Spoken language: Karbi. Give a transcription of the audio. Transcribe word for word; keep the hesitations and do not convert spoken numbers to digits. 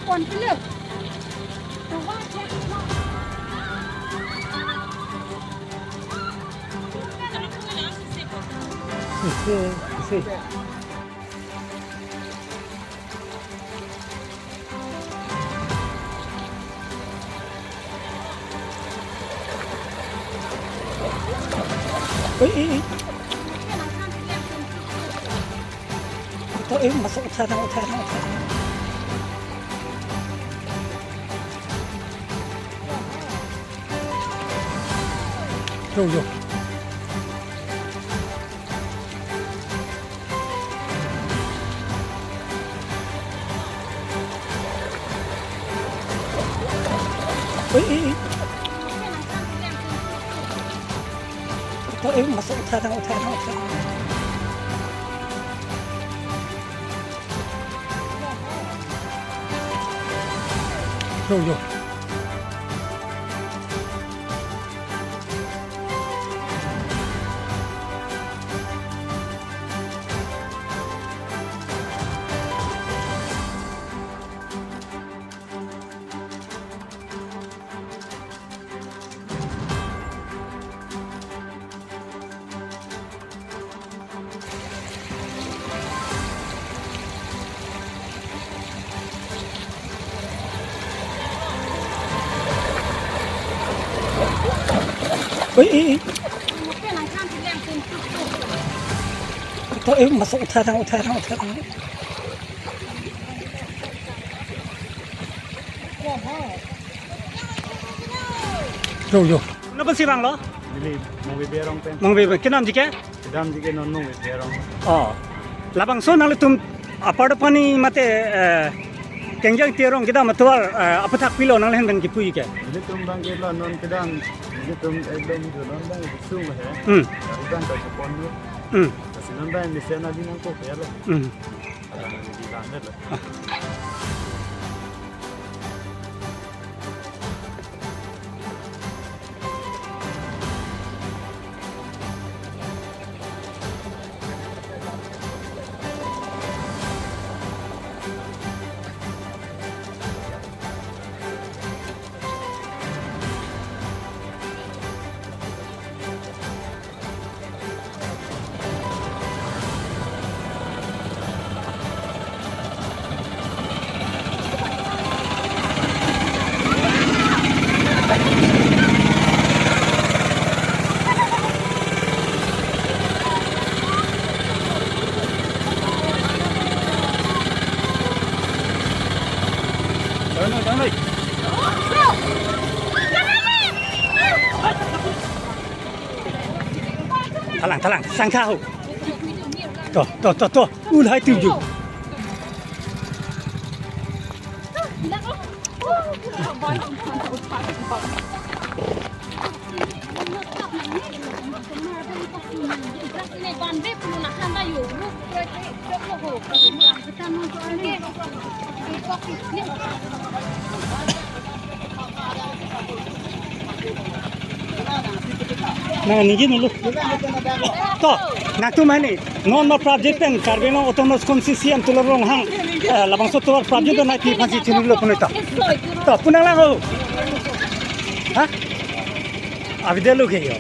Oi, oi, oi. Ito, eh, masuk, uthai tang, uthai tang, uthai tang. Yo, yo. Oi, oi, oi. Ito, eh, masuk, uthai tang, uthai tang, uthai tang. Yo, yo. Oi, oi, oi. Ito, eh, masuk, uthai tang, uthai tang, uthai tang. Yo, yo. Napa si bang lo? Neli Mongve Arong pen. Mongve, kenamji ke? Kedamji ke non Mongve Arong. Oh. Labangso nanglitum apar pani mate, eh, Kengjang Terong kedam atovar, eh, aphuthak pilo nangli ahin pen kipu ke? Nelitum abang ke lo non kedam, nelitum ekdom jo non abang sung he. Hmm. Dari abang ta chepon lo. Hmm. Lasi non abang mesen adi nangkok ya lo. Hmm. Abang di lang lo. Thalang, thalang, sang tha ho. To, to, to, to. Ulhai tuju. Nang ningje nulu. To, nangtum hini. Non non prapjit pen Karbi Anglong Autonomous Constituency C E M Tuliram Ronghang, eh, labangso atovar prapjit pen nai pi aphansi chinilo punoi ta. To, pu nanglang ho. Ha? Avidelo ke yo.